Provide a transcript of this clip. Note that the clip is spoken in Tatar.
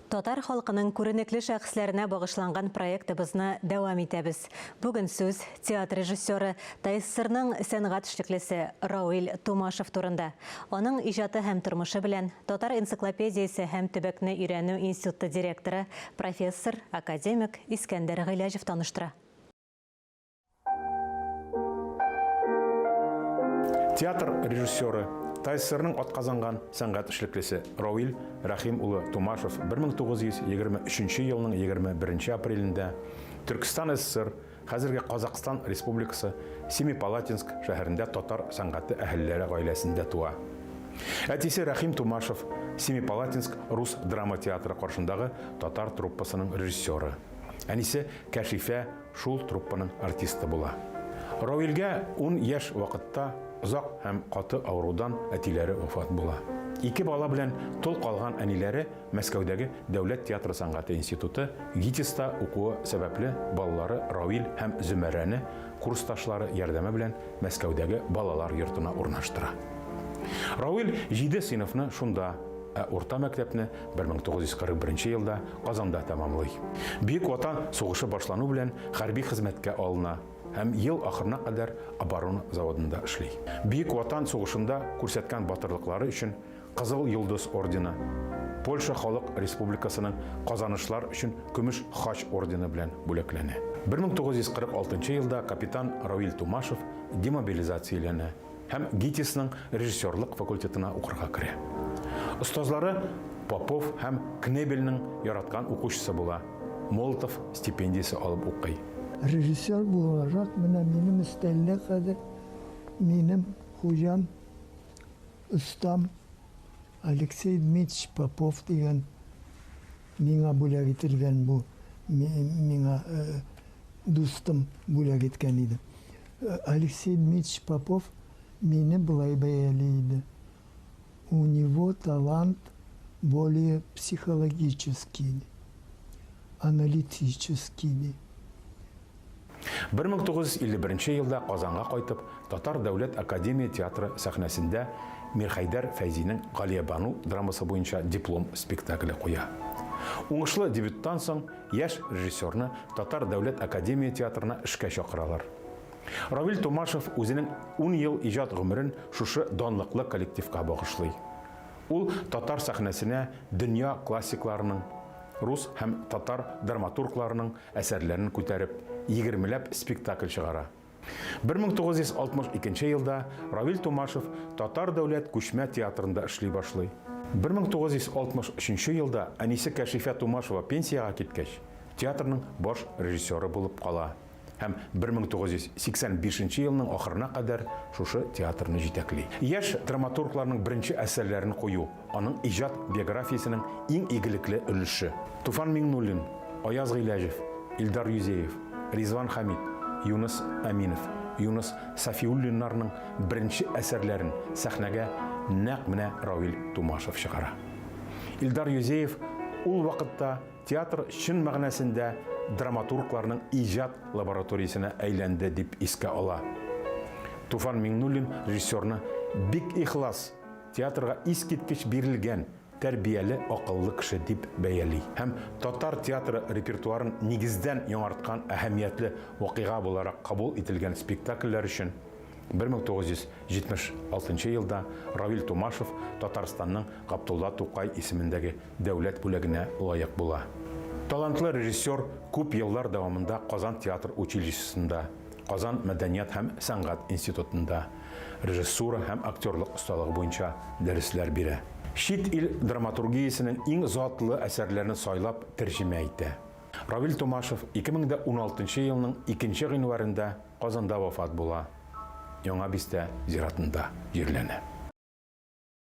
Татар халкының күренекле шәхесләренә багышланган проектыбызны дәвам итәбез. Бүген сүз театр режиссеры, ТАССРның сәнгать эшлеклесе Рауил Тумашев турында. Аның иҗаты һәм тормышы белән Татар энциклопедиясе һәм төбәкне өйрәнү институты директоры, профессор, академик Искәндәр Гыйләҗев таныштыра. Театр режиссеры, ТАССРның атказанган сәнгать эшлеклесе Равил Рәхим улы Тумашев 1923 елның 21 апрелендә Төркестан ССР, хәзерге Казакъстан Республикасы, Семипалатинск шәһәрендә татар сәнгате әһелләре гаиләсендә туа. Әтисе Рәхим Тумашев Семипалатинск рус драма театры каршындагы татар труппасының режиссеры. Әнисе Кәшифә шул труппаның артисты була. Равилгә ун яшь вакытта озак һәм каты авырудан әтиләре вафат була. Ике бала белән тол калган әниләре Мәскәүдәге дәүләт театр сәнгате институты ГИТИСта укуы сәбәпле балалары Равил һәм Зөмәрәне курсташлары ярдәме белән Мәскәүдәге балалар йортына урнаштыра. Равил җиде сыйныфны шунда, ә урта мәктәпне 1941 елда Казанда тәмамлый. Бөек Ватан сугышы башлану белән хәрби хезмәткә алына һәм ел ахырына кадәр оборона заводында эшли. Бөек Ватан сугышында күрсәткән батырлыклары өчен Кызыл Йолдыз ордены, Польша Халык Республикасының казанышлар өчен Көмеш Хач ордены белән бүләкләнә. 1946 елда капитан Равил Тумашев демобилизацияләнә һәм ГИТИСның режиссерлык факультетына укырга керә. Остазлары Попов һәм Кнебельның яраткан укучысы була, Молотов стипендиясе алып укый. Режиссер буларак менә минем өстәлдә хәзер минем хуҗам, остам Алексей Дмитриевич Попов дигән миңа бүләк ителгән бу миңа дустым бүләк иткән иде. Алексей Дмитриевич Попов мине болай бәяли иде. У него талант более психологический, аналитический. 1951 елда Казанга кайтып, Татар дәүләт академия театры сәхнәсендә Мирхәйдәр Фәйзинең Галиябану драмасы буенча диплом спектакле куя. Уңышлы дебюттан соң яшь режиссерны Татар дәүләт академия театрына эшкә чакыралар. Равил Тумашев үзенең ун ел иҗат гомерен шушы данлыклы коллективка багышлый. Ул татар сәхнәсенә дөнья классикларының, рус һәм татар драматургларының әсәрләрен күтәреп, егермеләп спектакль чыгара. 1962 елда Равил Тумашев Татар дәүләт күчмә театрында эшли башлый. 1963 елда әнисе Кәшифә Тумашева пенсиягә киткәч, театрның баш режиссеры булып кала һәм 1985 елның ахырына кадәр шушы театрны җитәкли. Яшь драматургларның беренче әсәрләрен кую, аның иҗат биографиясенең иң игелекле өлеше. Туфан Миңнуллин, Аяз Гыйләҗев, Илдар Юзеев, Ризван Хәмид, Юныс Әминов, Юныс Сафиуллиннарның беренче әсәрләрен сәхнәгә нәкъ менә Равил Тумашев чыгара. Илдар Юзеев ул вакытта театр чын мәгънәсендә драматургларның иҗат лабораториясенә әйләнде дип искә ала. Туфан Миңнуллин режиссерны бик ихлас, театрга искиткеч бирелгән, тәрбияле, акыллы кеше дип бәяли һәм татар театры репертуарын нигездән яңарткан әһәмиятле вакыйга буларак кабул ителгән спектакльләр өчен 1976 елда Равил Тумашев Татарстанның Габдулла Тукай исемендәге дәүләт бүләгенә лаек була. Талантлы режиссер күп еллар дәвамында Казан театр училищесында, Казан мәдәният һәм сәнгать институтында режиссура һәм актерлык осталыгы буенча дәресләр бирә. Чит ил драматургиясенең иң затлы әсәрләрен сайлап тәрҗемә итә. Равил Тумашев 2016 елның 2 гыйнварында Казанда вафат була, Яңа бистә зиратында җирләнә.